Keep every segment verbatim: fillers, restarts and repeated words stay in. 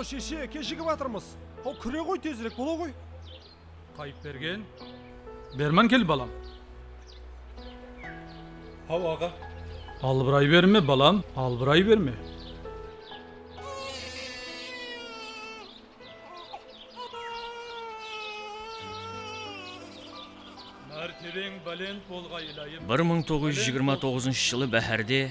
Sheshe, keshigip atırmız. Haw, kire ǵoy tezirek, bola ǵoy. Qayıpbergen. Berman kel, balam. Haw, aǵa. Albıray berme, balam, albıray berme. Mártebeń bálent bolǵay, ilayım. Bir mıń toǵız júz jigirma toǵızınshı jılı báhárde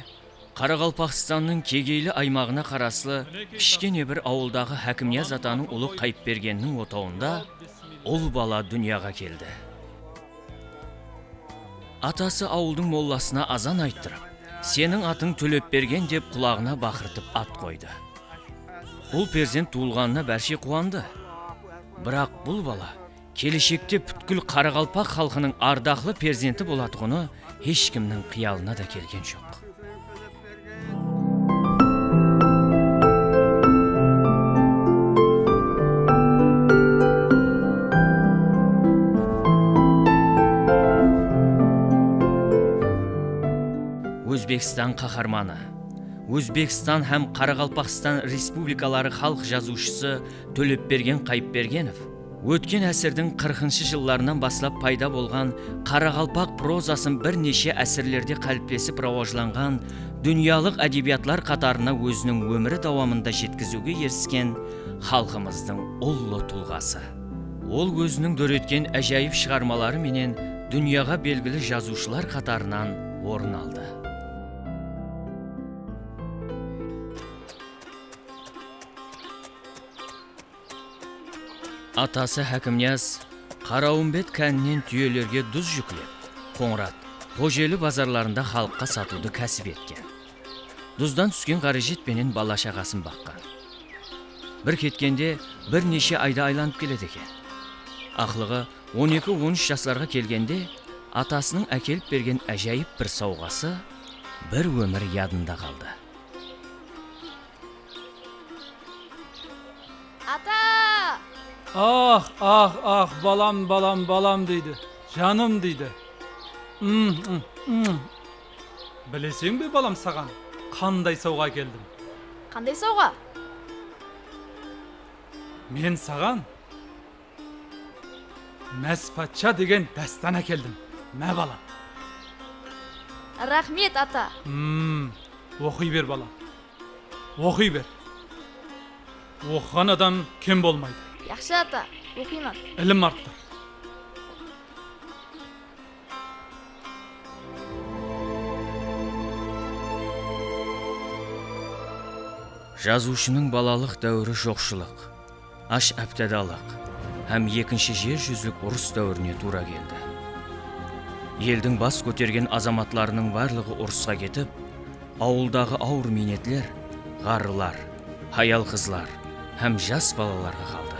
Qaraqalpaqstannıń Kegeyli aymaǵına qaraslı kishkene bir awıldaǵı Hákimniyaz atanıń ulı Qayıpbergenniń otawında ul bala dúnyaǵa keldi. Atası awıldıń mollasına azan ayttırıp, "Seniń atıń Tólepbergen," dep qulaǵına baqırtıp at qoydı. Ul perzent tuwılǵanına bárshe quwandı. Biraq bul bala keleshekte pútkil qaraqalpaq xalqınıń ardaqlı perzenti bolatuǵını hesh kimniń qıyalına da kelgen joq. Ózbekstan Qaharmanı, Ózbekstan hám Qaraqalpaqstan Respublikaları xalıq jazıwshısı Tólepbergen Qayıpbergenov ótken ásirdiń qırqınshı jıllarınan baslap payda bolǵan qaraqalpaq prozasın bir neshe ásirlerde qáliplesip rawajlanǵan dúnyalıq ádebiyatlar qatarına óziniń ómiri dawamında jetkiziwge erisken xalqımızdıń ullı tulǵası. Ol óziniń dóretken ájayıp shıǵarmaları menen dúnyaǵa belgili jazıwshılar qatarınan orın aldı. Atası Hákimniyaz Qarawımbet káninen túyelerge duz júklep, Qońırat, Xojeli bazarlarında xalıqqa satıwdı kásip etken. Duzdan túsken ǵárejet penen bala-shaǵasın baqqan. Bir ketkende bir neshe ayda aylanıp keledi eken. Aqlıǵı on eki on úsh jaslarǵa kelgende atasınıń ákelip bergen ájayıp bir sawǵası bir ómir yadında qaldı. Ata! Ax, ax, ax, balam, balam, balam deydi. Janım deydi. Mm, mm, mm. Bileseń be, balam, saǵan qanday sawǵa ákeldim? Qanday sawǵa? Men saǵan Más patsha degen dástan ákeldim. Má, balam. Raxmet, ata. Hmm, oqıy ber, balam. Oqıy ber. Oqıǵan adam kem bolmaydı. Yaqshı, ata, oqıyman. Ilim arttır. Jazıwshınıń balalıq dáwiri joqshılıq, ash-áptadalıq hám Ekinshi jer júzlik urıs dáwirine tuwra keldi. Eldiń bas kótergen azamatlarınıń barlıǵı urısqa ketip, awıldaǵı awır miynetler ǵarrılar, hayal-qızlar hám jas balalarǵa qaldı.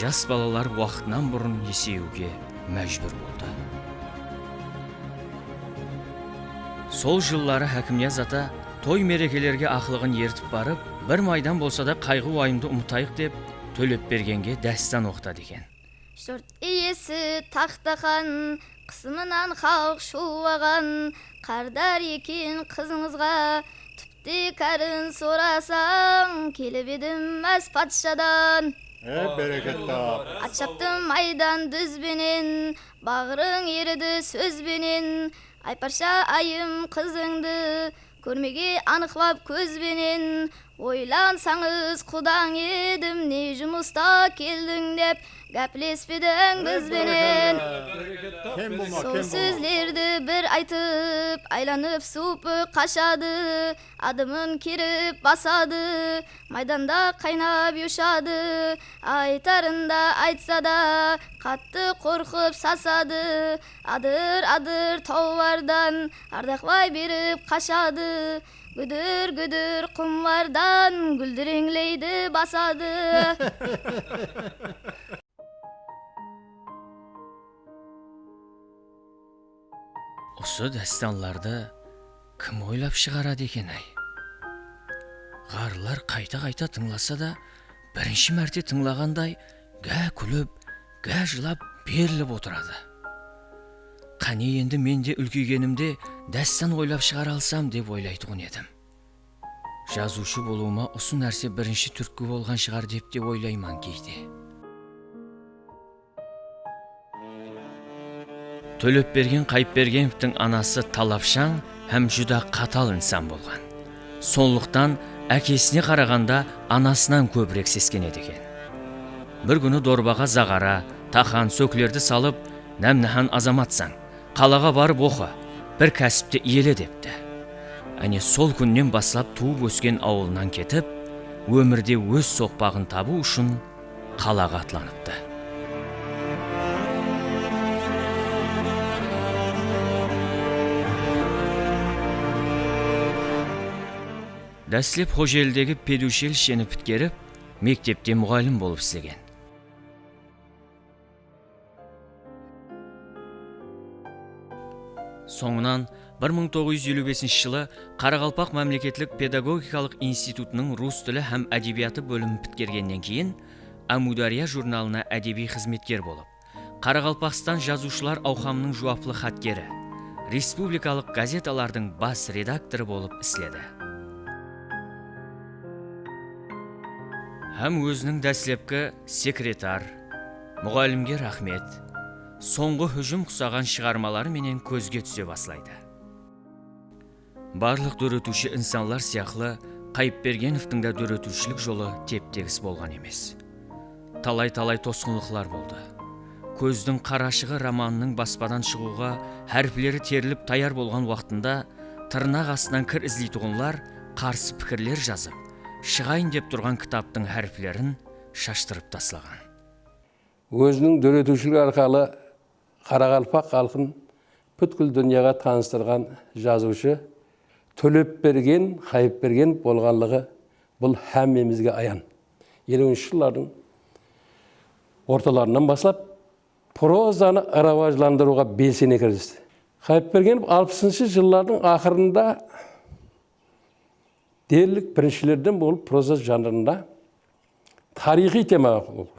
Jas balalar waqtınan burın eseyiwge májbúr boldı. Sol jılları Hákimniyaz ata toy-merekelerge aqlıǵın ertip barıp, bir maydan bolsa da qayǵı-wayımdı umıtayıq dep, Tólepbergenge dástan oqıtadı eken. Jurt iyesi taxtaxan, qısımınan xalıq shuwlaǵan, qardar eken qızıńızǵa, tip- Tiykarin sorasań, kelip edim Más patshadan. E, bereket tap. At shaptım aydan dúz benen, baǵırıń eridi sóz benen. Ayparsha ayım qızıńdı kórmege anıqlap kóz benen. Oylansańız qudań edim, ne jumısta keldiń dep, gáplespediń biz benen. Kem bolma, kem bolma. Sol sózlerdi bir aytıp, aylanıp suwpı qashadı. Adımın kerip basadı, maydanda qaynap joshadı. Aytarın da aytsa da, qattı qorqıp sasadı. Adır-adır tawlardan ardaqlay berip qashadı. Gúdir-gúdir qumlardan gúldireńleydi, basadı. Usı dástanlardı kim oylap shıǵaradı eken-ay? Ǵarrılar qayta-qayta tıńlasa da, birinshi márte tıńlaǵanday gá kúlip, gá jılap berilip otıradı. Qáne, endi men de úlkeygenimde dástan oylap shıǵara alsam, dep oylaytuǵın edim. jazıwshı bolıwıma usı nárse birinshi túrtki bolǵan shıǵar dep te oylayman keyde. Tólepbergen Qayıpbergenovtıń anası talapshań hám júdá qatal insan bolǵan. Sonlıqtan ákesine qaraǵanda anasınan kóbirek seskenedi eken. Bir kúni dorbaǵa zaǵara, taxan, sóklerdi salıp, "Nám-nahan azamatsań, qalaǵa barıp oqı, bir kásipti iyele," depti. Áne, sol kúnnen baslap tuwıp ósken awılınan ketip, ómirde óz soqpaǵın tabıw ushın qalaǵa atlanıptı. Dáslep Xojelidegi peduchelisheni pitkerip, mektepte muǵallim bolıp islegen. Sońınan bir mıń toǵız júz eliw besinshi jılı Qaraqalpaq mámleketlik pedagogikalıq institutınıń rus tili hám ádebiyatı bólimin pitkergennen keyin Ámiwdárya jurnalına ádebiy xızmetker bolıp, Qaraqalpaqstan jazıwshılar awqamınıń juwaplı xatkeri, respublikalıq gazetalardıń bas redaktorı bolıp isledi. Hám óziniń dáslepki Sekretar, Muǵallimge raxmet, Sońǵı hújim qusaǵan shıǵarmaları menen kózge túse baslaydı. Barlıq dóretiwshi insanlar sıyaqlı, Qayıpbergenovtıń da dóretiwshilik jolı tep-tegis bolǵan emes. Talay-talay tosqınlıqlar boldı. Kózdiń qarashıǵı romanınıń baspadan shıǵıwǵa háripleri terilip tayar bolǵan waqtında tırnaq astınan kir izleytuǵınlar qarsı pikirler jazıp, shıǵayın dep turǵan kitaptıń háriplerin shashtırıp taslaǵan. Óziniń dóretiwshiligi arqalı qaraqalpaq xalqın pútkil dúnyaǵa tanıstırǵan jazıwshı Tólepbergen Qayıpbergenov bolǵanlıǵı bul hámmemizge ayan. Eliwinshi jıllardıń ortalarınan baslap prozanı rawajlandırıwǵa belsene kiristi. Qayıpbergenov alpısınshı jıllardıń aqırında derlik birinshilerden bolıp proza janrında tariyxıy temaǵa qol urdı.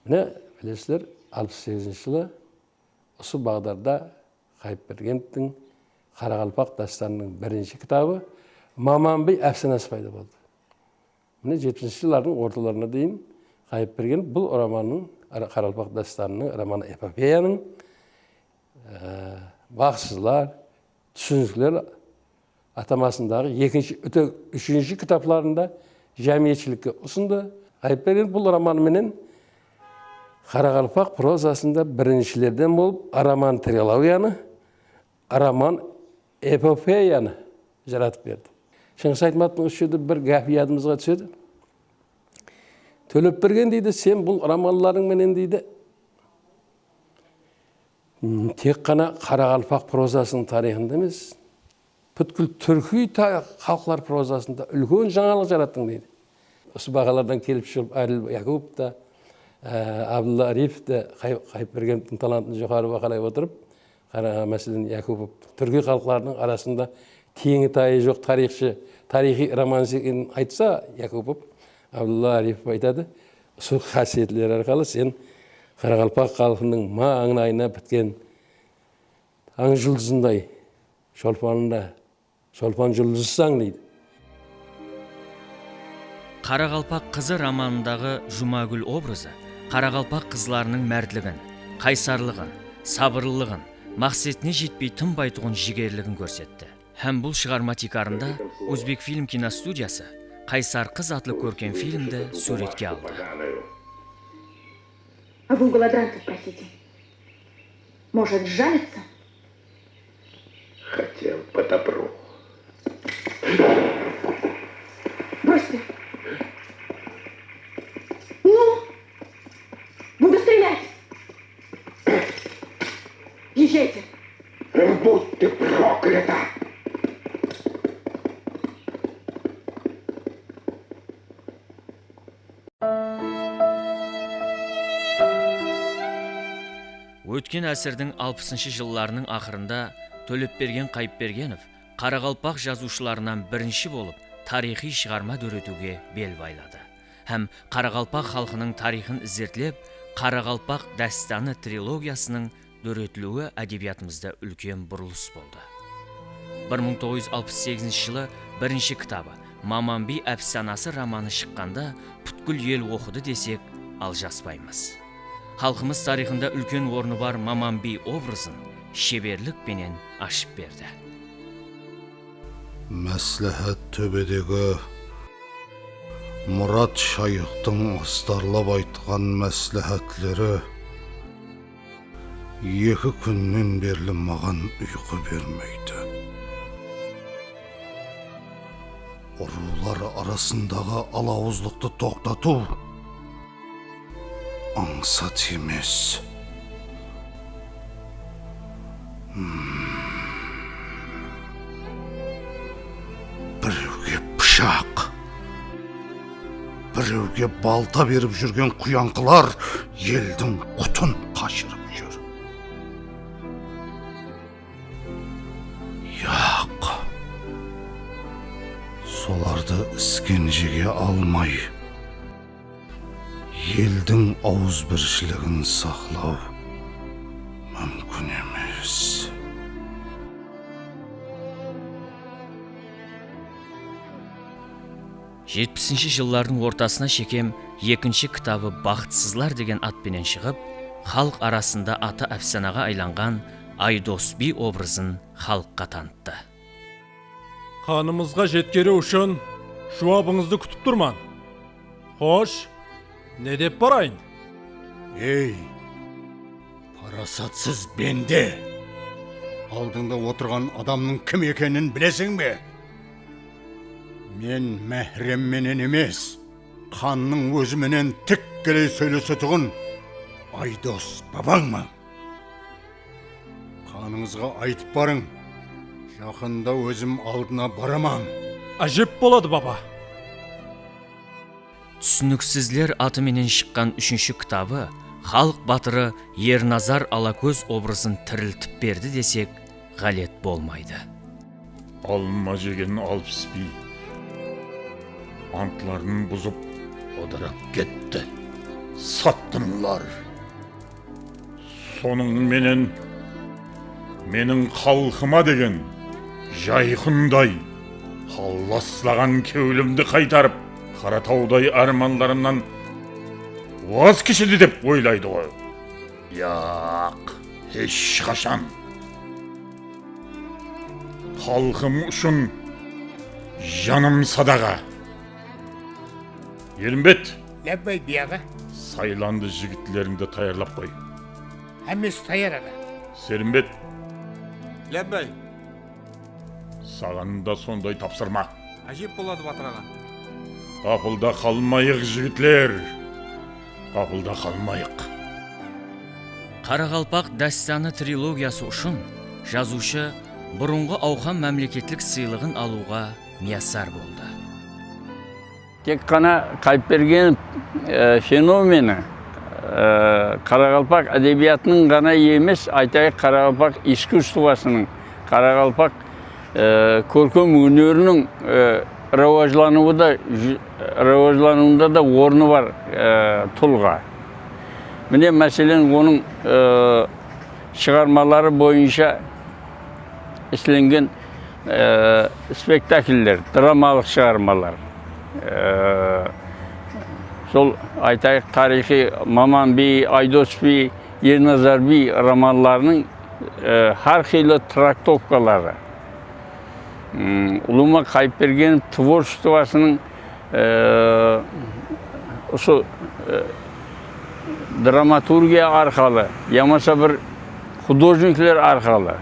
Mine, bilesizler, alpıs segizinshi jılı usı baǵdarda Qayıpbergenovtıń Qaraqalpaq dástanınıń birinshi kitabı Mamanbiy ápsanası payda boldı. Mine, jetpis jıllardıń ortalarına deyin Qayıpbergenov bul romanıń, Qaraqalpaq dástanınıń, roman-epopeyanıń, e, Baqsızlar, Túsinikler atamasındaǵı ekinshi, úte-, úshinshi kitaplarında jámiyetshilikke usındı. Qayıpbergenov bul romanı menen qaraqalpaq prozasında birinshilerden bolıp roman-trilogiyanı, roman-epopeyanı jaratıp berdi. Shıńǵıs Aytmatovtıń usı jerde bir gápi yadımızǵa túsedi. Tólepbergen, deydi, sen bul romanlarıń menen, deydi, m, tek ǵana qaraqalpaq prozasınıń tariyxında emes, pútkil túrkiy ta-, xalıqlar prozasında úlken jańalıq jarattıń, deydi. Usı baǵalardan kelip shıǵıp, Ádil Yakupov ta, e, Abdulla Aripov ta Qay-, Qayıpbergenovtıń talantın joqarı bahalay otırıp, qara-, máselen, Yakupov túrkiy xalıqlardıń arasında teńi-tayı joq tariyxshı, tariyxıy romanist ekenin aytsa, Yakupov, Abdulla Aripov aytadı, usı qásiyetleri arqalı sen qaraqalpaq xalqınıń mańlayına pitken tań juldızınday sholpanında, sholpan juldızısań, deydi. Qaraqalpaq qızı romanındaǵı Jumagúl obrazı qaraqalpaq qızlarınıń mártligin, qaysarlıǵın, sabırlılıǵın, maqsetine jetpey tınbaytuǵın jigerligin kórsetti. Hám bul shıǵarma tiykarında Ózbekfilm kinostudiyası Qaysar qız atlı kórkem filmdi súwretke aldı. А вы у голодранцев просите. Может, сжалятся? Хотел по добру. Бросьте. Ну, буду стрелять. Езжайте. Будь ты проклята! Ótken ásirdiń alpısınshı jıllarınıń aqırında Tólepbergen Qayıpbergenov qaraqalpaq jazıwshılarınan birinshi bolıp tariyxıy shıǵarma dóretiwge bel bayladı hám qaraqalpaq xalqınıń tariyxın izertlep, Qaraqalpaq dástanı trilogiyasınıń dóretiliwi ádebiyatımızda úlken burılıs boldı. Bir mıń toǵız júz alpıs segizinshi jılı birinshi kitabı Mamanbiy ápsanası romanı shıqqanda pútkil el oqıdı desek, aljaspaymız. Xalqımız tariyxında úlken ornı bar Mamanbiy obrazın sheberlik penen ashıp berdi. Másláhát tóbedegi Murat shayıqtıń astarlap aytqan másláhátleri eki kúnnen berli maǵan uyqı bermeydi. Urıwlar arasındaǵı alawızlıqtı toqtatıw ańsat emes. Hmm. Birewge pıshaq, birewge balta berip júrgen quyańqılar eldiń qutın qashırıp júr. Yaq. Solardı iskenjege almay, eldiń awızbirshiligin saqlaw múmkin emes. Jetpisinshi jıllardıń ortasına shekem ekinshi kitabı Baxıtsızlar degen at penen shıǵıp, xalıq arasında atı ápsanaǵa aylanǵan Aydos biy obrazın xalıqqa tanıttı. Qanımızǵa jetkeriw ushın juwabıńızdı kútip turman. Xosh, ne dep barayın? Ey, parasatsız bende! Aldıńda otırǵan adamnıń kim ekenin bilesiń be? Men máhrem menen emes, xannıń ózi menen tikkeley sóylesetuǵın Aydos babańman. Xanıńızǵa aytıp barıń, jaqında ózim aldına baraman. Ájep boladı, baba. Túsiniksizler atı menen shıqqan úshinshi kitabı xalıq batırı Ernazar Alakóz obrazın tiriltip berdi desek, ǵálet bolmaydı. Alma jegen alpıs biy antların buzıp, ıdırap ketti. Sattıńlar. Sonıń menen meniń xalqıma degen jayqınday hallaslaǵan kewlimdi qaytarıp, Qaratawday ármanlarımnan waz keshedi dep oylaydı ǵoy. Yaq, hesh qashan. Xalqım ushın janım sadaǵa. Elimbet! Lábbay, biy aǵa. Saylandı jigitlerińdi tayarlap qoy. Hámmesi tayar, aǵa. Selimbet! Lábbay. Saǵan da sonday tapsırma. Ájep boladı, batır aǵa. Ǵapılda qalmayıq, jigitler! Ǵapılda qalmayıq. Qaraqalpaq dástanı trilogiyası ushın jazıwshı burınǵı Awqam mámleketlik sıylıǵın alıwǵa miyasar boldı. Tek ǵana Qayıpbergenov, e, fenomeni, e, qaraqalpaq ádebiyatınıń ǵana emes, aytayıq, qaraqalpaq iskusstvosınıń, qaraqalpaq, e, kórkem óneriniń, e, rawajlanıwı da, jü-, rawajlanıwında da ornı bar, e, tulǵa. Mine, máselen, onıń, e, shıǵarmaları boyınsha islengen, e, spektakller, dramalıq shıǵarmalar. E, sol, aytayıq, tariyxıy Maman biy, Aydos biy, Ernazar biy romanlarınıń, e, hár qıylı traktovkaları. M, ulıwma Qayıpbergenov tvorchestvosınıń e, usı, e, dramaturgiya arqalı, yamasa bir xudojnikler arqalı,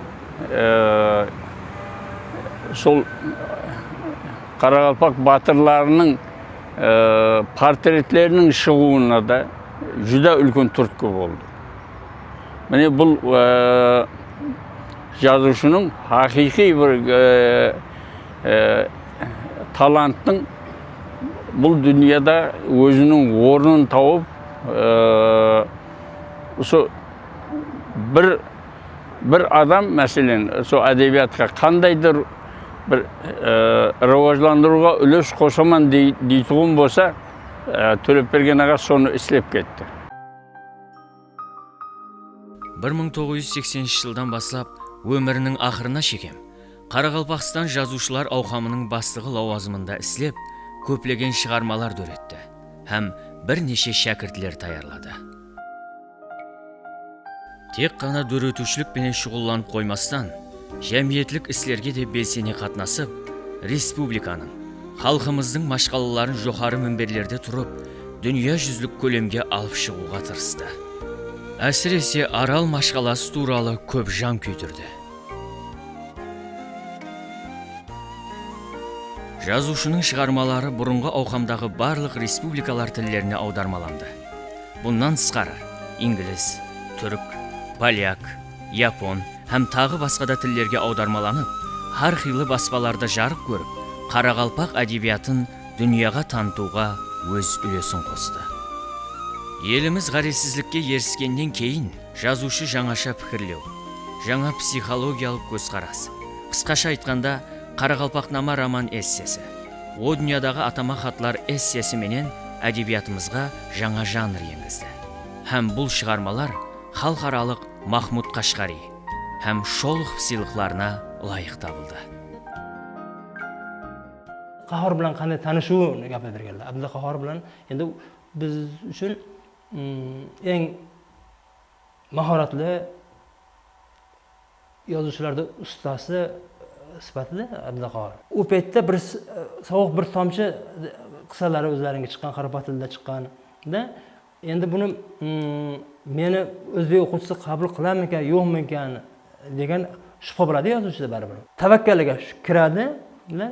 e, sol qaraqalpaq batırlarınıń, e, portretleriniń shıǵıwına da júdá úlken túrtki boldı. Mine, bul, e, jazıwshınıń haqıyqıy bir, e, e, talanttıń bul dúnyada óziniń ornın tawıp, e, usı bir, bir adam, máselen, usı ádebiyatqa qandaydır bir, e, rawajlandırıwǵa úles qosaman dey-, deytuǵın bolsa, e, Tólepbergen aǵa sonı islep ketti. Bir mıń toǵız júz sekseninshi jıldan baslap ómiriniń aqırına shekem Qaraqalpaqstan Jazıwshılar awqamınıń baslıǵı lawazımında islep, kóplegen shıǵarmalar dóretti hám bir neshe shákirtler tayarladı. Tek ǵana dóretiwshilik penen shuǵıllanıp qoymastan, jámiyetlik islerge de belsene qatnasıp, respublikanıń, xalqımızdıń mashqalaların joqarı minberlerde turıp, dúnya júzlik kólemge alıp shıǵıwǵa tırıstı. Ásirese, Aral mashqalası tuwralı kóp jan kúydirdi. Jazıwshınıń shıǵarmaları burınǵı awqamdaǵı barlıq respublikalar tillerine awdarmalandı. Bunnan tısqarı, inglis, túrk, polyak, yapon hám taǵı basqa da tillerge awdarmalanıp, hár qıylı baspalarda jarıq kórip, qaraqalpaq ádebiyatın dúnyaǵa tanıtıwǵa óz úlesin qostı. Elimiz ǵárezsizlikke eriskennen keyin, jazıwshı jańasha pikirlew, jańa psixologiyalıq kózqaras, qısqasha aytqanda, Qaraqalpaqnama roman-essesi, O dúnyadaǵı atama xatlar essesi menen ádebiyatımızǵa jańa janr engizdi. Hám bul shıǵarmalar xalıqaralıq Maxmud Qashǵariy hám Sholoxov sıylıqlarına ılayıq tabıldı. Qahar bilan qanday tanıshuwı gapirib berganlar. Abdulla Qahar bilan endi biz uchun, mm, eń mahoratli yozuvchilarda ustasi, e, sifatida Abdulla Qahar. U paytda bir s-, e, sovuq bir tomchi qissalari o'zlarining chiqqan, qaraqalpaq tilida chiqqan-da, endi buni, mm, meni o'zbek o'quvchisi qabul qilarmikan, yo'qmikan degan shubha bo'ladi yozuvchida baribir. Tavakkaliga shu kiradi, da,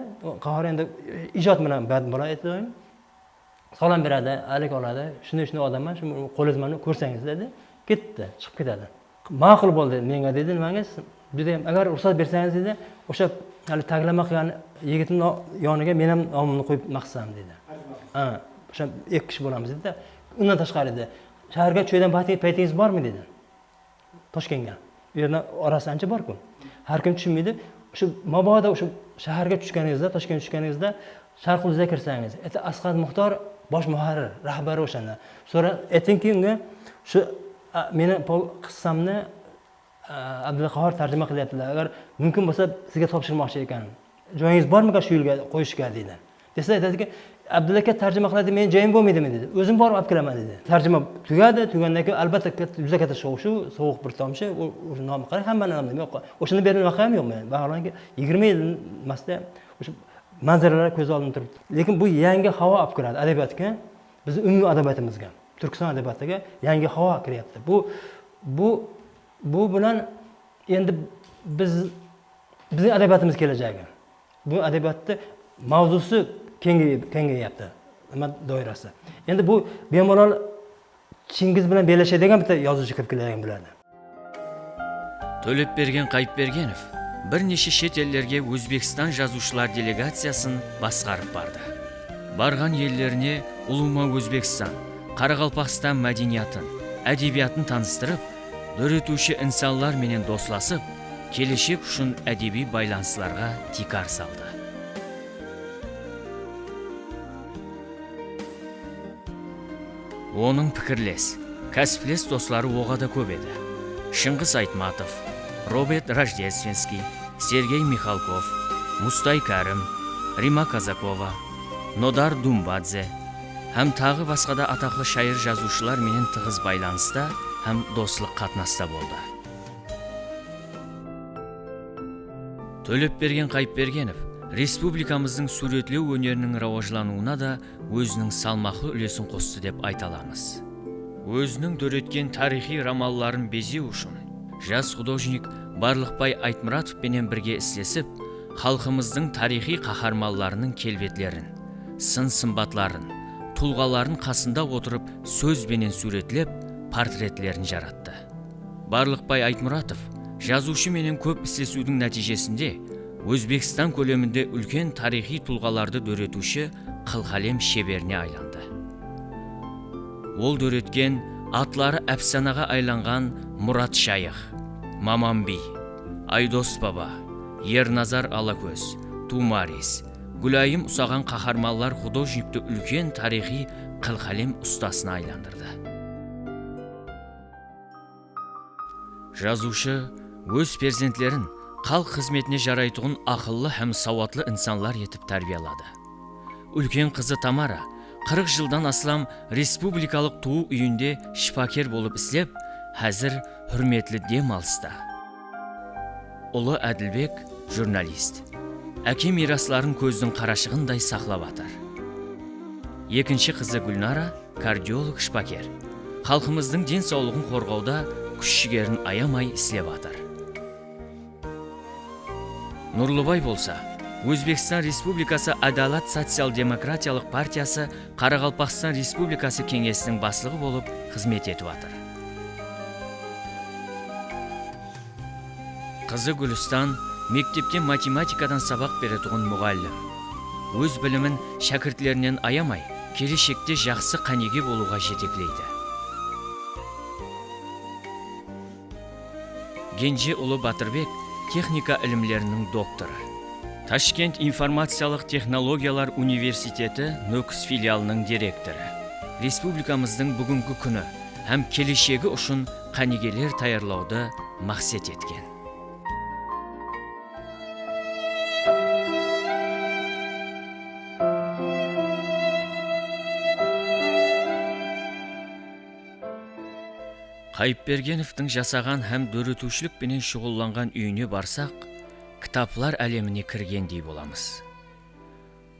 Qahar endi ijod bilan band bo'ladi, aytaylik. Salom beradi, alik oladi. "Shunday, shunday odamman, shu qo'lyozmani ko'rsangiz", dedi. Ketdi, chiqib ketadi. "Ma'qul bo'ldi menga", dedi, "nimangiz?" Dedi, "Agar ruxsat bersangiz", dedi, "o'sha hali taklama qilgan yigitni no-, yoniga men ham nomimni qo'ymoqchiman", dedi. Ha, o'sha ikki kishi bo'lamiz, dedi. Undan tashqari, dedi, "Shaharga tushadigan payting-, paytingiz bormi?" dedi. Toshkentga. U yerda orasi ancha bor-ku. Har kim tushunmaydi. Shu mabodo shu shaharga tushganingizda, Toshkentga tushganingizda, Sharqul Zikr kirsangiz, это Asqar Muxtor bosh muharrir, rahbari o'shanda. So'ra aytingki unga, "Shu, a, meni po-, qissamni, a, Abdulla Qahar tarjima qilyaptilar. Agar mumkin bo'lsa, sizga topshirmoqchi ekan. Joyingiz bormikan shu yilga qo'yishga?" deydi. Desa, aytadiki, "Abdulla aka tarjima qiladi, meni joyim bo'lmaydimi?" dedi. "O'zim borib olib kelaman", dedi. Tarjima tugadi, tugandan keyin, albatta, katta, juda katta shov-shuv, sovuq bir tomchi, u, u nomi qarang, hamma nima yo'q. O'shanda bergan voqeam yo'q men. Vaholanki, yigirma yil emasda o'sha manzaralar ko'z oldimda turibdi. Lekin bu yangi havo olib kiradi adabiyotga, bizni umumiy adabiyotimizga, Turkiston adabiyotiga yangi havo kiryapti. Bu, bu, bu bilan endi biz, bizning adabiyotimiz kelajagi. Bu adabiyotni mavzusi kengay-, kengayapti, nima doirasi. Endi bu bemalol Chingiz bilan bellashadigan bitta yozuvchi kirib keladigan bo'ladi. Tólepbergen Qayıpbergenov bir neshe shet ellerge Ózbekstan jazıwshılar delegaciyasın basqarıp bardı. Barǵan ellerine ulıwma Ózbekstan, Qaraqalpaqstan mádeniyatın, ádebiyatın tanıstırıp, dóretiwshi insanlar menen doslasıp, keleshek ushın ádebiy baylanıslarǵa tiykar saldı. Onıń pikirles, kásiples dosları oǵada kóp edi. Shıńǵıs Aytmatov, Robert Rojdestvenskiy, Sergey Mixalkov, Mustay Kárim, Rima Kazakova, Nodar Dumbadze hám taǵı basqa da ataqlı shayır-jazıwshılar menen tıǵız baylanısta hám doslıq qatnasta boldı. Tólepbergen Qayıpbergenov respublikamızdıń súwretlew óneriniń rawajlanıwına da óziniń salmaqlı úlesin qostı dep ayta alamız. Óziniń dóretken tariyxıy romanların bezew ushın jas xudojnik Barlıqbay Aytmuratov penen birge islesip, xalqımızdıń tariyxıy qaharmanlarınıń kelbetlerin, sın-sımbatların, tulǵaların qasında otırıp sóz benen súwretlep, portretlerin jarattı. Barlıqbay Aytmuratov jazıwshı menen kóp islesiwdiń nátiyjesinde Ózbekstan kóleminde úlken tariyxıy tulǵalardı dóretiwshi qılqálem sheberine aylandı. Ol dóretken atları ápsanaǵa aylanǵan Murat Shayıq, Mamanbiy, Aydos baba, Ernazar Alakóz, Tuwmaris, Gúlayım usaǵan qaharmanlar xudojnikti úlken tariyxıy qılqálem ustasına aylandırdı. Jazıwshı óz perzentlerin xalıq xızmetine jaraytuǵın aqıllı hám sawatlı insanlar etip tárbiyaladı. Úlken qızı Tamara qırq jıldan aslam respublikalıq tuwıw úyinde shıpaker bolıp islep, házir húrmetli dem alısta. Ulı Ádilbek, jurnalist. Áke miyrasların kózdiń qarashıǵınday saqlap atır. Ekinshi qızı Gúlnara, kardiolog, shıpaker. Xalqımızdıń densawlıǵın qorǵawda kúsh-jigerin ayamay islep atır. Nurlıbay bolsa Ózbekstan Respublikası Ádalat social-demokratiyalıq partiyası Qaraqalpaqstan Respublikası Keńesiniń baslıǵı bolıp xızmet etip atır. Qızı Gúlistan mektepte matematikadan sabaq beretuǵın muǵallim. Óz bilimin shákirtlerinen ayamay, keleshekte jaqsı qánige bolıwǵa jetekleydi. Genje ulı Batırbek texnika ilimleriniń doktorı. Tashkent informaciyalıq texnologiyalar universiteti Nókis filialınıń direktorı. Respublikamızdıń búgingi kúni hám keleshegi ushın qánigeler tayarlawdı maqset etken. Qayıpbergenovtıń jasaǵan hám dóretiwshilik penen shuǵıllanǵan úyine barsaq, kitaplar álemine kirgendey bolamız.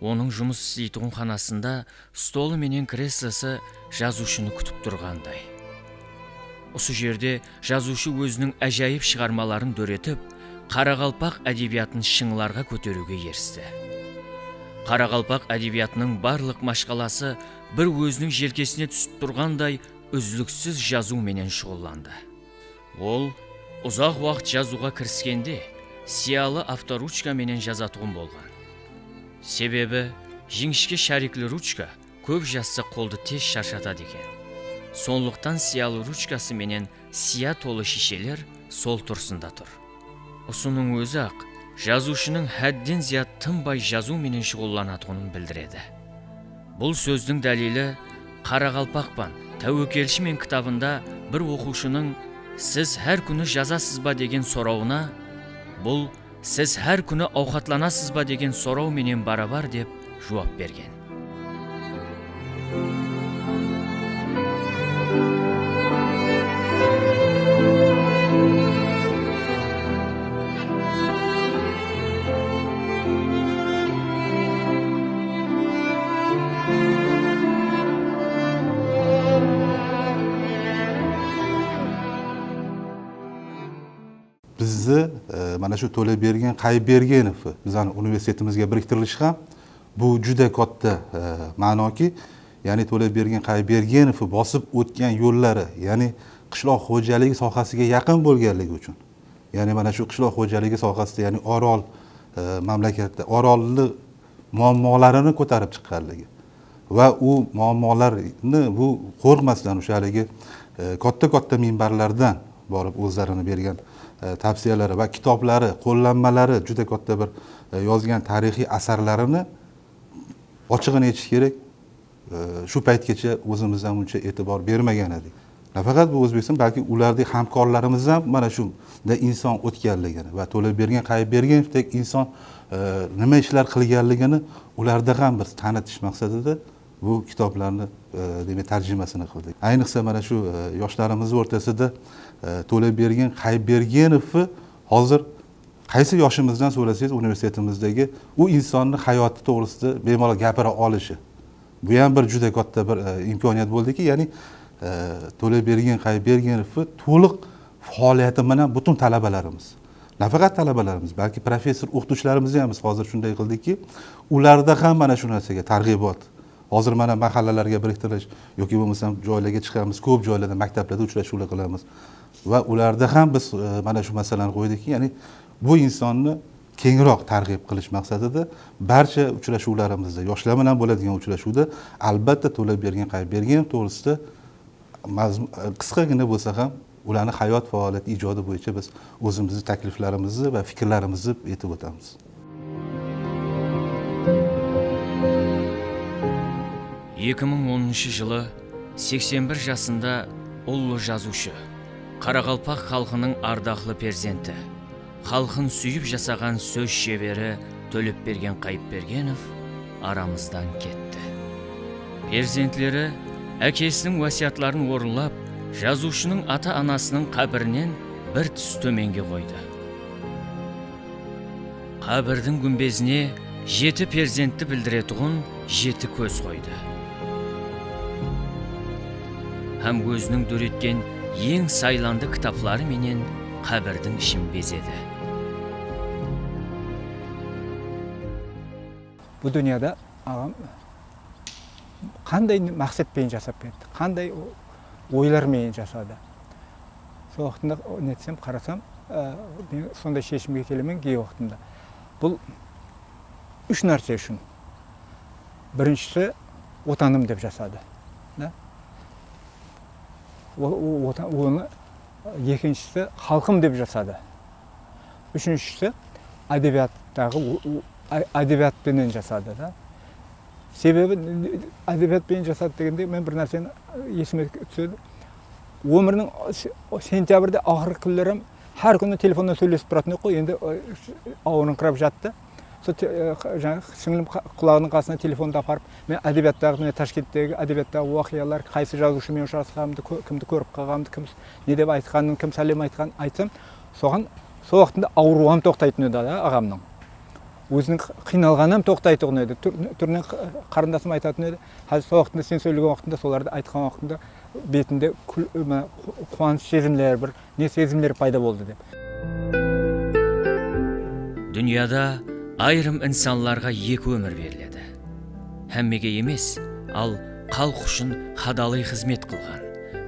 Onıń jumıs isleytuǵın xanasında stolı menen kreslosı jazıwshını kútip turǵanday. Usı jerde jazıwshı óziniń ájayıp shıǵarmaların dóretip, qaraqalpaq ádebiyatın shıńlarǵa kóteriwge eristi. Qaraqalpaq ádebiyatınıń barlıq mashqalası bir óziniń jelkesine túsip turǵanday úzliksiz jazıw menen shuǵıllandı. Ol uzaq waqıt jazıwǵa kiriskende siyalı avtoruchka menen jazatuǵın bolǵan. Sebebi, jińishke sharikli ruchka kóp jazsa qoldı tez sharshatadı eken. Sonlıqtan siyalı ruchkası menen siya tolı shiysheler sol tursında tur. Usınıń ózi-aq jazıwshınıń hádden zıyat tınbay jazıw menen shuǵıllanatuǵının bildiredi. Bul sózdiń dálili Qaraqalpaqpan, táwekelshi men kitabında bir oqıwshınıń "Siz hár kúni jazasız ba?" degen sorawına, bul "Siz hár kúni awqatlanasız ba?" degen soraw menen barabar dep juwap bergen. Bizni, e, mana shu To'labergen Qayıpbergenov bizani universitetimizga biriktirilishi ham bu juda katta, e, ma'noki, ya'ni To'labergen Qayıpbergenov bosib o'tgan yo'llari, ya'ni qishloq xo'jaligi sohasiga yaqin bo'lganligi uchun, ya'ni mana shu qishloq xo'jaligi sohasida, ya'ni Orol, e, mamlakatda Orolni muammolarini ko'tarib chiqqanligi va u muammolarni bu qo'rqmasdan o'sha haligi, e, katta-katta minbarlardan borib o'zlarini bergan, e, tavsiyalari va kitoblari, qo'llanmalari, juda katta bir, e, yozgan tarixiy asarlarini ochig'ini aytish kerak, e, shu paytgacha o'zimizdan uncha e'tibor bermagan edik. Nafaqat bu O'zbekiston, balki ulardek hamkorlarimiz ham mana shunda inson o'tganligini va To'labergen Qayıpbergenovdek inson, e, nima ishlar qilganligini ularda ham bir tanitish maqsadida bu kitoblarni, e, demak, tarjimasini qildik. Ayniqsa, mana shu, e, yoshlarimiz o'rtasida, e, To'labergen Qayıpbergenovni hozir qaysi yoshimizdan so'rasangiz, universitetimizdagi u insonni hayoti to'g'risida bemalol gapira olishi. Bu ham bir juda katta bir, e, imkoniyat bo'ldiki, ya'ni, e, To'labergen Qayıpbergenovni to'liq faoliyati bilan butun talabalarimiz, nafaqat talabalarimiz, balki professor o'qituvchilarimizni ham biz hozir shunday qildikki, ularda ham mana shu narsaga targ'ibot. Hozir mana mahallalarga biriktirish yoki bo'lmasam joylarga chiqamiz, ko'p joylarda, maktablarda uchrashuvlar qilamiz. Va ularda ham biz, e, mana shu masalani qo'ydikki, ya'ni bu insonni kengroq targ'ib qilish maqsadida barcha uchrashuvlarimizda, yoshlar bilan bo'ladigan uchrashuvda albatta To'labergen Qayıpbergenov to'g'risida mazm-, qisqagina bo'lsa ham ularni hayot faoliyati, ijodi bo'yicha biz o'zimizni takliflarimizni va fikrlarimizni aytib o'tamiz. Eki mıń onınshı jılı seksen bir jasında ullı jazıwshı, qaraqalpaq xalqınıń ardaqlı perzenti, xalqın súyip jasaǵan sóz sheberi Tólepbergen Qayıpbergenov aramızdan ketti. Perzentleri ákesiniń wásiyatların orınlap, jazıwshınıń ata-anasınıń qábirinen bir tús tómenge qoydı. Qábirdiń gúmbezine jeti perzentti bildiretuǵın jeti kóz qoydı. Hám óziniń dóretken eń saylandı kitapları menen qábirdiń ishin bezedi. Bul dúnyada aǵam qanday maqset penen jasap ketti, qanday o-, oylar menen jasadı. Sol waqtında o-, netsem, qarasam, e, men sonday sheshimge kelemen key waqtında. Bul úsh nárse ushın. Birinshisi, Watanım dep jasadı. Da? O, o, watan, onı, ekinshisi, xalqım dep jasadı. Úshinshisi, ádebiyattaǵı, o, o, á-, ádebiyat penen jasadı da. Sebebi, ádebiyat penen jasadı degende, men bir nárseni esime túsedi. Ómiriniń se-, sentyabrde aqırǵı kúnleri hám hár kúni telefonnan sóylesip turatın edi ǵoy, endi, e, awırıńqırap jattı. Sol te-, e, qa-, jańa sińlim qa-, qulaǵınıń qasına telefondı aparıp, men ádebiyattaǵı, mine, Tashkenttegi ádebiyattaǵı waqıyalar, qaysı jazıwshı menen ushırasqanımdı, kó-, kimdi kórip qalǵanımdı, kim s-, ne dep aytqanın, kim sálem aytqanın aytsam, soǵan sol waqtında awırıwı hám toqtaytuǵın edi, a-, aǵamnıń. Óziniń qı-, qıynalǵanı hám toqtaytuǵın edi. Túr-, túrinen qa-, qarındasım aytatın edi, házir sol waqtında sen sóylegen waqtında, solardı aytqan waqtında betinde kúl-, mına, qu-, quwanısh sezimleri, bir ne sezimler payda boldı dep. Dúnyada ayırım insanlarǵa eki ómir beriledi. Hámmege emes, al xalıq ushın qadalıy xızmet qılǵan,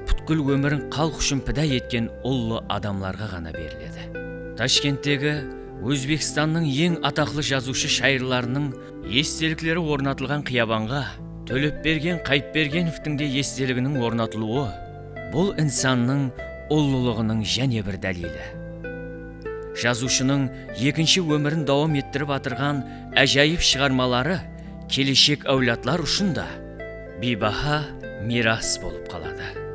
pútkil ómirin xalıq ushın pida etken ullı adamlarǵa ǵana beriledi. Tashkenttegi Ózbekstannıń eń ataqlı jazıwshı-shayırlarınıń estelikleri ornatılǵan qıyabanǵa Tólepbergen Qayıpbergenovtıń de esteliginiń ornatılıwı bul insannıń ullılıǵınıń jáne bir dálili. Jazıwshınıń ekinshi ómirin dawam ettirip atırǵan ájayıp shıǵarmaları keleshek áwladlar ushın da biybaha miyras bolıp qaladı.